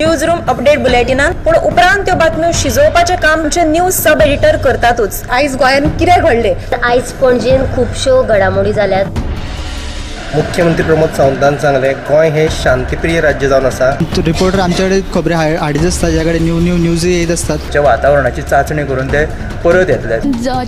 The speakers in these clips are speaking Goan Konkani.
News room update बुलेटिनान. पूण उपरांत त्यो बातम्यो शिजोवपाचें काम आमचे न्यूज सब एडिटर करतातूच. आयज गोंयांत कितें घडलें? आयज पणजेन खुबश्यो घडामोडी जाल्यात. मुख्यमंत्री प्रमोद सावंतान सांगलें, गोंय हें शांतीप्रिय राज्य जावन आसा. रिपोर्टर आमच्याकडे खबरी हाडीत आसता, ज्या कडेन न्यू न्यू न्यूजय येत आसतात. च्या वातावरणाची चांचणी करून ते परत येतले.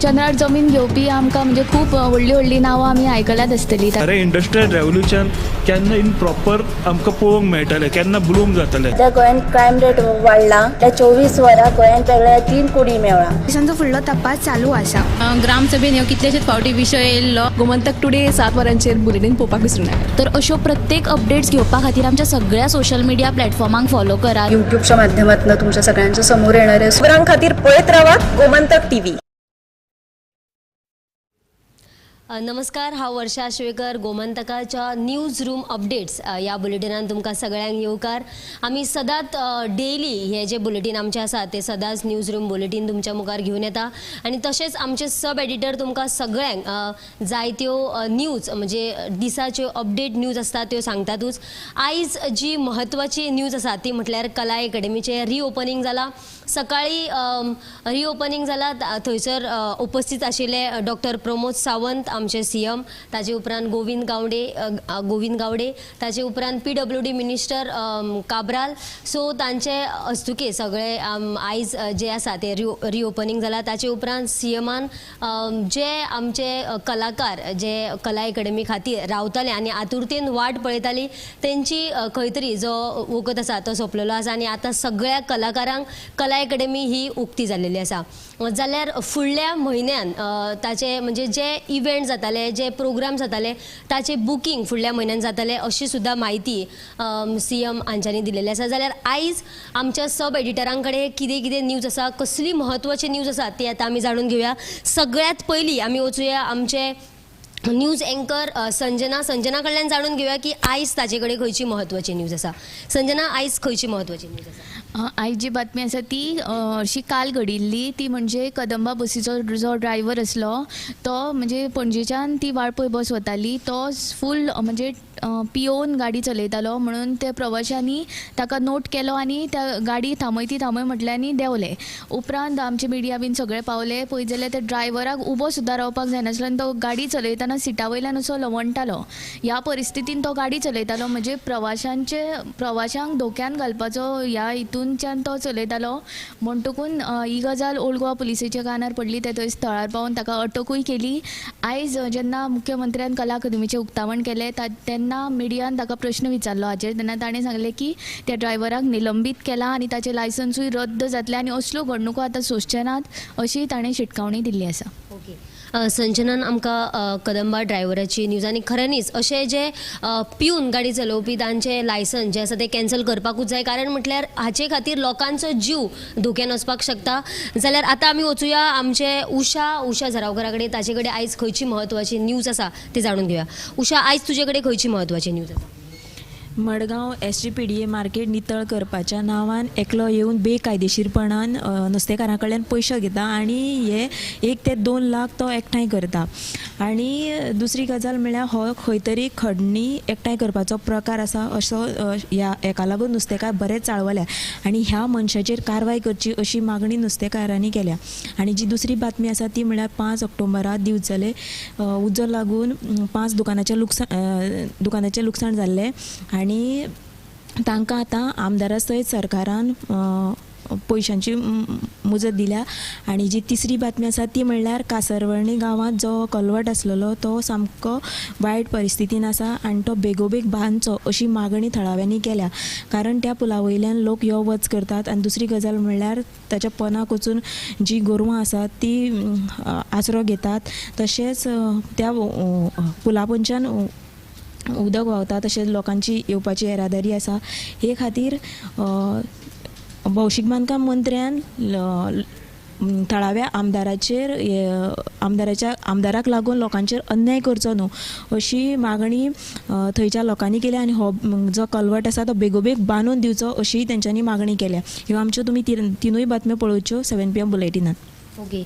चंद्रार जमीन घेवपी आमकां म्हणजे खूब व्हडलीं व्हडलीं नांवां आमी आयकल्यात आसतलीं. खरें इंडस्ट्रियल रेवोल्युशन केन्ना इन प्रॉपर आमकां पळोवंक मेळटलें, केन्ना ब्लूम जातलें? सध्या गोंयांत क्रायम रेट वाडला. त्या 24 वरां गोंयांत वेगळ्या 3 कुडी मेवळा. पोलिसांचो फुडलो तपास चालू आसा. ग्रामसभेन ह्यो कितलेशेच फावटी विशय येयल्लो. गोमंतक टुडे 7 वरांचेर बुलेटीन पळोवपाक विसरूं नाका. तर अश्यो प्रत्येक अपडेट्स घेवपा खातीर आमच्या सगळ्या सोशल मिडिया प्लॅटफॉर्मांक फॉलो करात. युट्यूबच्या माध्यमातून तुमच्या सगळ्यांच्या समोर येणारे खबरां खातीर पळयत रावात गोमंतक टीव्ही. नमस्कार, हांव वर्षा शिवेकर. गोमंतकाच्या न्यूज रूम अपडेट्स ह्या बुलेटिनान तुमकां सगळ्यांक येवकार. आमी सदांच डेली हे जे बुलेटीन आमचे आसा ते सदांच न्यूज रूम बुलेटीन तुमच्या मुखार घेवन येता आनी तशेंच आमचे सब एडिटर तुमकां सगळ्यांक जायत्यो न्यूज म्हणजे दिसाच्यो अपडेट न्यूज आसता त्यो सांगतातूच. आयज जी म्हत्वाची न्यूज आसा ती म्हटल्यार कला एकेडमीचें रिओपनींग जाला. सकाळी रिओपनींग जाला, थंयसर उपस्थित आशिल्ले डॉक्टर प्रमोद सावंत आमचे सीएम, ताजे उपरांत गोविंद गावडे, ताजे उपरांत पीडब्ल्यूडी मिनिस्टर काब्राल. सो तांचे हस्तुके सगळे आयज जे आसा ते रिओपनींग जाला. ताचे उपरांत सीएमान जे आमचे कलाकार जे कला एकेडमी खातीर रावताले आनी आतुरतेन वाट पळयताली तेंची खंय तरी जो वखद आसा तो सोंपलेलो आसा आनी आतां सगळ्या कलाकारांक कला एकेडमी ही उक्ती जाल्लेली आसा. जाल्यार फुडल्या म्हयन्यान ताचे म्हणजे जे इव्हेंट जाताले, जे प्रोग्राम जाताले ताचे बुकींग फुडल्या म्हयन्यान जाताले अशी सुद्दां म्हायती सीएम हांच्यांनी दिलेली आसा. जाल्यार आयज आमच्या सब एडिटरां कडेन कितें कितें न्यूज आसा, कसली म्हत्वाची न्यूज आसा ती आतां आमी जाणून घेवया. सगळ्यांत पयलीं आमी वचुया आमचे न्यूज एंकर संजना. संजना कडल्यान जाणून घेवया की आयज ताजे कडेन खंयची म्हत्वाची न्यूज आसा. संजना, आयज खंयची म्हत्वाची न्यूज आसा? आयज जी बातमी आसा ती अशी काल घडिल्ली, ती म्हणजे कदंबा बसीचो जो ड्रायव्हर आसलो तो म्हणजे पणजेच्यान ती वाळपय बस वताली, तो फूल म्हणजे पियोवन गाडी चलयतालो म्हणून त्या प्रवाशांनी ताका नोट केलो आनी त्या गाडी थांबय ती थांबय म्हटलें आनी देंवले. उपरांत आमचे मिडिया बीन सगळे पावले, पळयत जाल्यार त्या ड्रायव्हराक उबो सुद्दां रावपाक जायनासलो आनी तो गाडी चलयतना सिटा वयल्यान असो लवंडटालो. ह्या परिस्थितीन तो गाडी चलयतालो म्हणजे प्रवाशांक धोक्यान घालपाचो ह्या हितूनच्यान तो चलयतालो. म्हणटकून ही गजाल ओल्ड गोवा पुलिसेच्या कानार पडली, ते थंय स्थळार पावून ताका अटकूय केली. आयज जेन्ना मुख्यमंत्र्यान कला अकादमीचें उक्तावण केलें तेन्ना मिडियान ताका प्रश्न विचारलो हाचेर, तेन्ना ताणें सांगलें की त्या ड्रायव्हराक निलंबीत केला आनी ताचें लायसन्सूय रद्द जातलें आनी असल्यो घडणुको आतां सोंसचे नात अशी ताणें शिटकावणी दिल्ली आसा. ओके, संजनान आमकां कदंबा ड्रायव्हराची न्यूज आनी खऱ्यांनीच अशे जे पिवन गाडी चलोवपी तांचे लायसन्स जे आसा ते कॅन्सल करपाकूच जाय, कारण म्हटल्यार हाचे खातीर लोकांचो जीव धोक्यान वचपाक शकता. जाल्यार आतां आमी वचुया आमचे उषा झरावकरा कडेन, ताचे कडेन आयज खंयची म्हत्वाची न्यूज आसा ती जाणून घेवया. उषा, आयज तुजे कडेन खंयची म्हत्वाची न्यूज आसा? मडगांव SGPDA market नितळ करपाच्या नांवान एकलो येवन बेकायदेशीरपणान नुस्तेकारां कडल्यान पयशे घेता आनी हे 1 ते 2 लाख तो एकठांय करता. आनी दुसरी गजाल म्हळ्यार हो खंय तरी खडणी एकठांय करपाचो प्रकार आसा असो ह्या हेका लागून नुस्तेकार बरेच चाळवल्या आनी ह्या मनशाचेर कारवाय करची अशी मागणी नुस्तेकारांनी केल्या. आनी जी दुसरी बातमी आसा ती म्हळ्यार 5 ऑक्टोबरा दिवचले उजो लागून 5 दुकानाचें लुकसाण जाल्लें आनी तांकां आतां आमदारा सयत सरकारान पयशांची मुजत दिल्या. आनी जी तिसरी बातमी आसा ती म्हणल्यार कासरवर्णी गांवांत जो कलवट आसलेलो तो सामको वायट परिस्थितीन आसा आनी तो बेगोबेग बांदचो अशी मागणी थळाव्यांनी केल्या, कारण त्या पुला वयल्यान लोक यो वच करतात. आनी दुसरी गजाल म्हणल्यार ताच्या पनाक वचून जी गोरवां आसात ती आसरो घेतात, तशेंच त्या पुला पोंच्यान उदक व्हांवता, तशेंच लोकांची येवपाची येरादारी आसा. हे खातीर भौशीक बांदकाम मंत्र्यान थळाव्या आमदाराचेर आमदाराक लागून लोकांचेर अन्याय करचो न्हू अशी मागणी थंयच्या लोकांनी केल्या आनी हो जो कलवट आसा तो बेगोबेग बांदून दिवचो अशी तेंच्यांनी मागणी केल्या. ह्यो आमच्यो तुमी तिनूय बातम्यो पळोवच्यो 7 PM बुलेटिनात. ओके,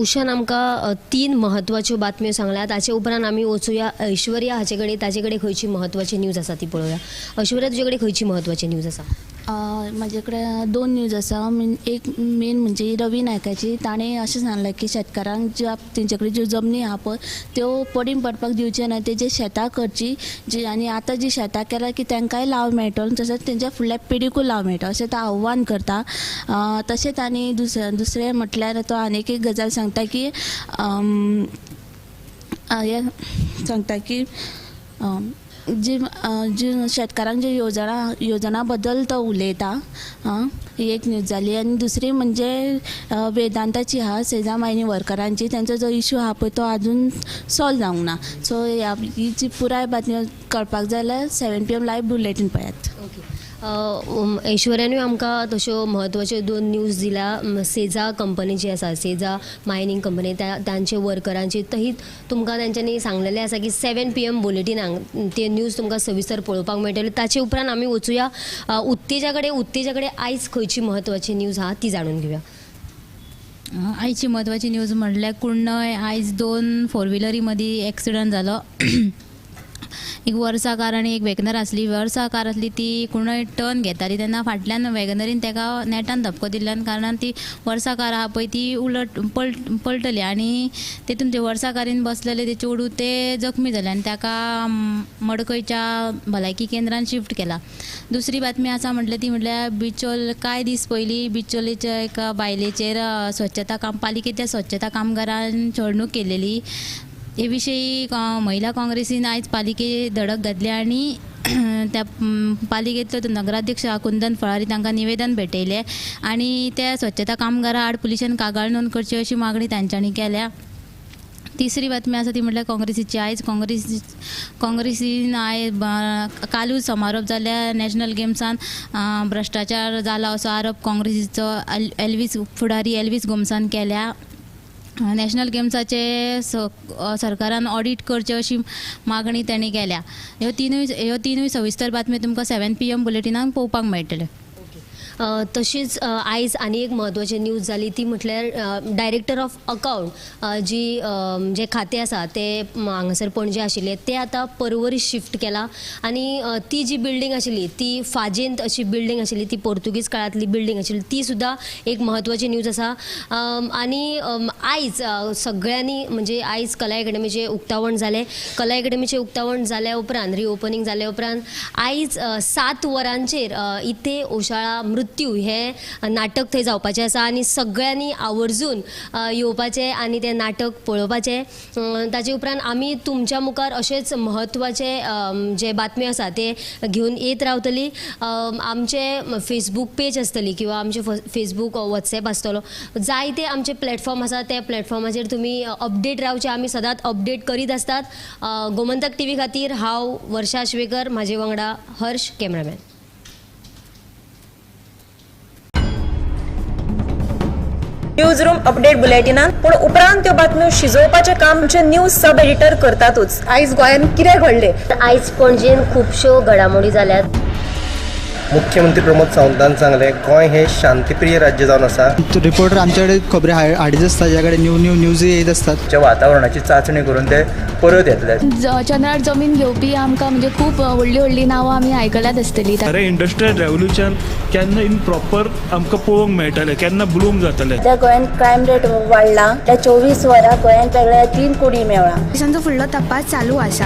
उषान आमकां 3 महत्वाच्यो बातम्यो सांगल्या. ताचे उपरांत आमी वचुया ऐश्वर्या हाचे कडेन, ताचे कडेन खंयची महत्वाची न्यूज आसा ती पळोवया. ऐश्वर्या, तुजे कडेन खंयची महत्वाची न्यूज आसा? म्हाजे कडेन दोन न्यूज आसा. एक मेन म्हणजे रवी नायकाची. ताणें अशें सांगलें की शेतकारांक ज्या तेंचे कडेन ज्यो जमनी आहा पळय त्यो पडींग पडपाक दिवचे ना, तेजे शेतां करची जी आनी आतां जी शेतां केल्या की तांकांय लाव मेळटलो तशेंच तेंच्या फुडल्या पिढीकूय लाव मेळटलो अशें तो आव्हान करता. तशेंच आनी दुसरें म्हटल्यार तो आनीक एक गजाल सांगता की हें सांगता की जी जी शेतकारांक जी योजना बद्दल तो उलयता. ही एक न्यूज जाली. आनी दुसरी म्हणजे वेदांताची आहा, सेजा मायनी वर्करांची, तेंचो जो इशू आहा पळय तो आजून सॉल्व जावंक ना. सो ही जी पुराय बातमी कळपाक जाय जाल्यार 7 PM live bulletin पळयात. ऐश्वर्यानूय आमकां तश्यो म्हत्वाच्यो दोन न्यूज दिल्या. सेजा कंपनी जी आसा, सेजा मायनींग कंपनी, तांचे वर्करांची तही तुमकां तांच्यांनी सांगलेलें आसा की 7 PM बुलेटिनाक ते न्यूज तुमकां सविस्तर पळोवपाक मेळटले. ताचे उपरांत आमी वचुया उत्तेजा कडेन. उत्तेजा कडेन आयज खंयची म्हत्वाची न्यूज आहा ती जाणून घेवया. आयची म्हत्वाची न्यूज म्हणल्यार कुण्णय आयज 2 फोर व्हिलरी मदीं एक्सिडंट जालो. एक वर्सा कार आनी एक वेगनर आसली. वर्सा कार आसली ती कुणय टर्न घेताली तेन्ना फाटल्यान वेगनरीन तेका नेटान धपको दिल्ल्यान कारणान ती वर्सा कार आहा पळय ती उलट पलटली आनी तेतून ते वर्सा कारीन बसलेले ते चेडूं ते जखमी जाले आनी ताका मडकयच्या भलायकी केंद्रान शिफ्ट केला. दुसरी बातमी आसा म्हटल्यार ती म्हटल्यार बिचोल कांय दीस पयलीं बिचोलेच्या एका बायलेचेर स्वच्छता काम पालिकेच्या स्वच्छता कामगारान छळणूक केलेली. हे विषयी महिला काँग्रेसीन आयज पालिके धडक घातली आनी त्या पालिकेंतलो तो नगराध्यक्ष कुंदन फळारी तांकां निवेदन भेटयलें आनी त्या स्वच्छता कामगारा आड पुलिशेन कागाळ नोंद करची अशी मागणी तांच्यांनी केल्या. तिसरी बातमी आसा ती म्हटल्यार काँग्रेसीची. आयज काँग्रेसीन आयज कालूच समारोप जाल्ल्या नॅशनल गेम्सान भ्रश्टाचार जाला असो आरोप काँग्रेसीचो एल्वीस फुडारी एल्वीस गोम्सान केल्या. नॅशनल गेम्साचे सरकारान ऑडीट करचें अशी मागणी तांणी केल्या. ह्यो तिनूय सविस्तर बातमी तुमकां 7 PM बुलेटिनाक पळोवपाक मेळटल्यो. तशीच आयज आनी एक म्हत्वाची न्यूज जाली ती म्हटल्यार डायरेक्टर ऑफ अकावंट जी जे खातें आसा ते हांगासर पणजे आशिल्ले ते आतां पर्वरी शिफ्ट केला आनी ती जी बिल्डींग आशिल्ली ती फाजेंत अशी बिल्डींग आशिल्ली ती पोर्तुगीज काळांतली बिल्डींग आशिल्ली ती सुद्दां एक म्हत्वाची न्यूज आसा. आनी आयज सगळ्यांनी म्हणजे आयज कला एकेडमीचें उक्तावण जालें. कला एकेडमीचें उक्तावण जाल्या उपरांत रिओपनींग जाल्या उपरांत आयज 7 वरांचेर इथे ओशाळा मृत्यू हे नाटक थंय जावपाचें आसा आनी सगळ्यांनी आवर्जून येवपाचें आनी तें नाटक पळोवपाचें. ताचे उपरांत आमी तुमच्या मुखार अशेंच म्हत्वाचे जे बातम्यो आसा ते घेवन येत रावतली. आमचे फेसबूक पेज आसतली किंवा आमचे फेसबूक वॉट्सॅप आसतलो, जायते आमचे प्लॅटफॉर्म आसा त्या प्लॅटफॉर्माचेर तुमी अपडेट रावचे. आमी सदांच अपडेट करीत आसतात. गोमंतक टीव्ही खातीर हांव वर्षा आश्वेकर, म्हाजे वांगडा हर्ष कॅमेरामॅन. न्यूज रूम अपडेट बुलेटिनान पूण उपरांत त्यो बातम्यो शिजोवपाचें काम आमचे न्यूज सब एडिटर करतातूच. आयज गोंयांत कितें घडलें, आयज पणजेन खुबश्यो घडामोडी जाल्यात. मुख्यमंत्री प्रमोद सावंतान सांगलें गोंय हे शांतीप्रिय राज्य जावन आसा. रिपोर्टर आमच्याकडे खबरी हाडीत आसता, ज्या कडेन न्यू न्यू न्यूज येत आसतात. वातावरणाची चाचणी करून ते परत येतले. चंद्रार जमीन घेवपी आमकां म्हणजे खूब व्हडली व्हडली नांवां आमी आयकल्यात आसतली. खरें इंडस्ट्रियल रेवोल्युशन केन्ना इन प्रॉपर आमकां पळोवंक मेळटलें, केन्ना ब्लूम जातलें. सध्या गोंयांत क्रायम रेट वाडला. त्या 24 वरां गोंयांत वेगळ्या 3 कुडी मेळ्ळा. फुडलो तपास चालू आसा.